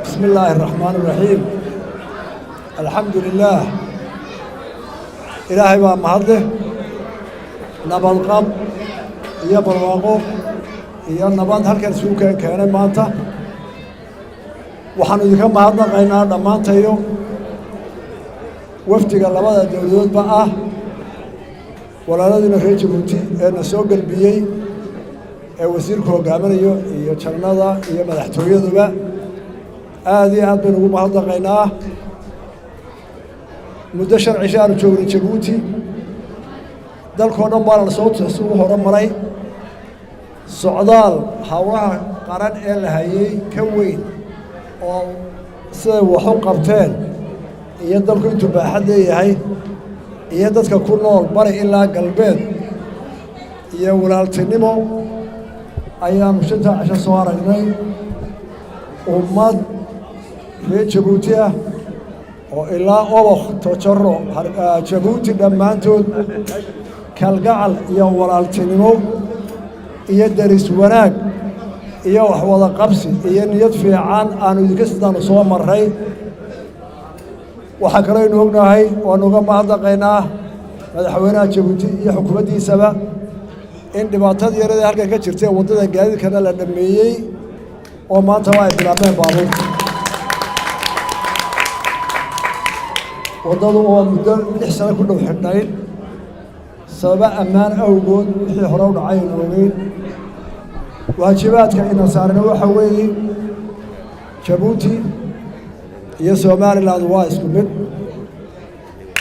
بسم الله الرحمن الرحيم، الحمد لله. Ilaahay baa mahadleh. Nabadqab iyo barwaaqo iyo nabad halkan isugu keenay. Maanta waxaanu idinka mahadnaqaynaa dhammaantayo, wafdiga labada dowladoodba ah, walaaladiina reer Jabuuti ee na soo gelbiyey, ee wasiirku hogaaminayo iyo jannada iyo madaxtooyaduba. Aad iyo aad baynu ugu mahadnaqaynaa. Muddo 5 cisho aanu joognay Jabuuti, dalkoo dhan baana lasoo ugu horumaray. Socdaal howlaha qaran ee la hayay ka weyn oo siday wax u qabteen iyo dalku intuu baaxad leeyahay iyo dadka ku nool bari ilaa galbeed iyo walaaltinimo ayaanu 5-taa cisho soo aragnay. Ummad reer Jabuuti ah oo ilaa Obokh, Tojaro, Jabuuti dhammaantood kalgacal iyo walaaltinimo iyo deris wanaag iyo waxwada qabsi iyo niyad fiican aanu idinka sidaanu soo marray. Waxaa kaloo ognahay, waanu uga mahadnaqaynaa madaxweynaha Jabuuti iyo xukuumaddiisaba in dhibaatadii yarada halkan ka jirtay waddada gaadiidkana la dhammeeyey oo maantaba ay bilaabmeen baabuurta waddadu, oo muddo 6 sano ku dhow xidhnayd sababa ammaan awgood. Wixii hore u dhacay aynu ogeyn. Waajibaadka ina saarna waxa weeye, Jabuuti iyo Somaliland waa isku mid,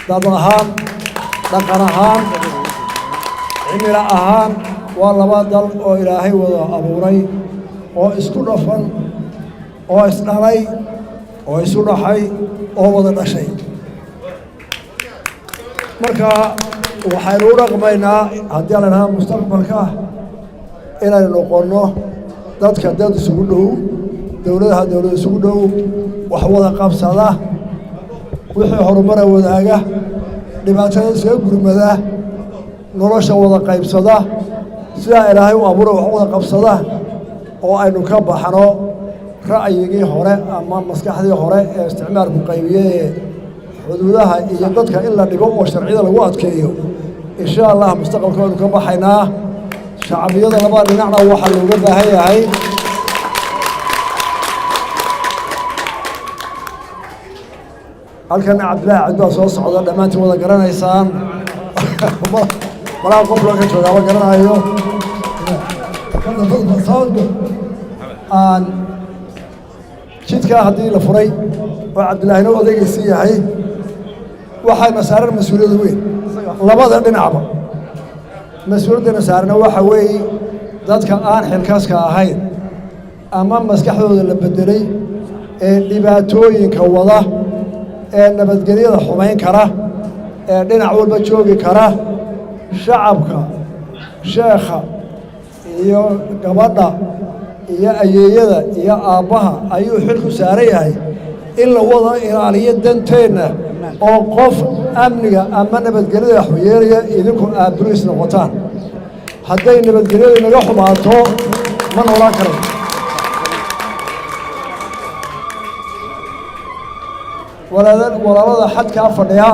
dad ahaan, dhaqan ahaan, cimilo ahaan. Waa laba dal oo Ilaahay wada abuuray oo isku dhafan oo isdhalay oo isu dhaxay oo wada dhashay. Marka waxaynu u dhaqmaynaa, haddii la idhahda mustaqbalka, inaynu noqonno dadka dad isugu dhow, dowladaha dowlad isugu dhow, wax wada qabsada, wixii horumara wadaaga, dhibaatada iskaga gurmada, nolosha wada qaybsada, sidaa Ilaahay u abuuray wax wada qabsada, oo aynu ka baxno ra'yigii hore ama maskaxdii hore ee isticmaalku qaybiyey ee xuduudaha iyo dadka in la dhigo oo sharciyada lagu adkeeyo. Insha Allah mustaqbalka waynu ka baxaynaa. Shacbiyada labada dhinacna waxaa looga baahan yahay, halkana Cabdillahi Cabdi baa soo socda, dhammaantiin wada garanaysaan, malaha qof loo ka joogaaba garanayo. Aan jidkaa haddii la furay oo Cabdillaahina u odaygiisii yahay, waxayna saaran mas-uuliyad weyn labada dhinacba. Mas-uuliyaddana saarana waxa weeye, dadka aan xilkaska ahayn ama maskaxdooda la beddelay ee dhibaatooyinka wada, ee nabadgelyada xumayn kara, ee dhinac walba joogi kara, shacabka, sheekha iyo gabadha iyo ayeeyada iyo aabbaha ayuu xil ku saaran yahay in la wada ilaaliyo danteenna, oo qof amniga ama nabadgelyada waxyeelaya idinku aad boliis noqotaan. Hadday nabadgelyadu naga xumaato, ma noolaan karayo. Walaalada xadkaa fadhiya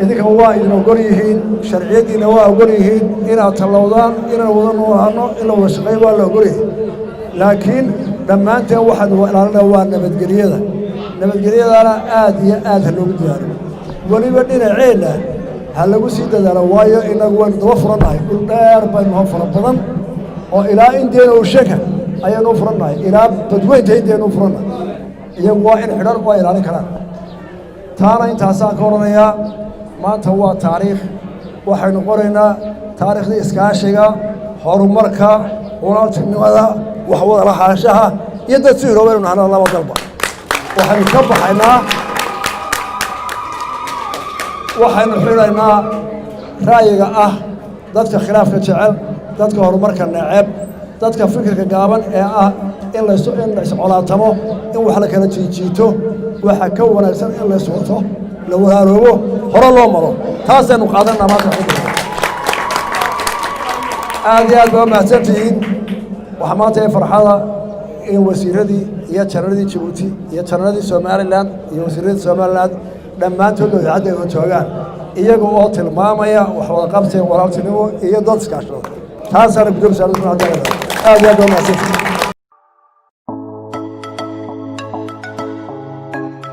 idinka waa idin ogol yihiin, sharciyaddiina waa ogol yihiin inaad tallowdaan, inaan wada noolaano, in la wada shaqeeyo waa la ogol yahay. Laakiin dhammaanteen waxaanu ilaalinaa waa nabadgelyada. Nabadgelyadana aad iyo aad ha loogu dadaalo, weliba dhinaceenna ha lagu sii dadaalo, waayo innagu waynu daba furannahay. Dhul dheer baynu hoo fara badan oo ilaa Indian Oceanka ayaanu u furannahay, ilaa badweynta Indianu u furannahay. Iyagu waa in xidhan oo ay ilaalin karaan. Taana intaasaan ka odhanayaa. Maanta waa taariikh, waxaynu qoraynaa taariikhdii iskaashiga, horumarka, walaaltinimada, wax wada lahaanshaha iyo dad si hiroobaynu nahna laba dalba. Waxaynu ka baxaynaa, waxaynu xidhaynaa ra'yiga ah dadka khilaafka jecel, dadka horumarka neceb, dadka fikirka gaaban ee ah in lays in la iscolaatamo, in wax la kala jiijiito. Waxa ka wanaagsan in la iswato, la walaaloobo, hore loo maro. Taasaynu qaadanaa maanta. Aad iyo aad baa mahadsantihiin. Waxaa maanta ee farxada In wasiiradii iyo janaradii Jabuuti iyo janaradii Somaliland iyo wasiiradii Somaliland dhammaantood idaacadda ay joogaan, iyaga oo tilmaamaya wax wada qabsiga, walaaltinimo iyo dad iskaashado. Taasaana guddoomsa aad iyo aad waa mahadsantahay.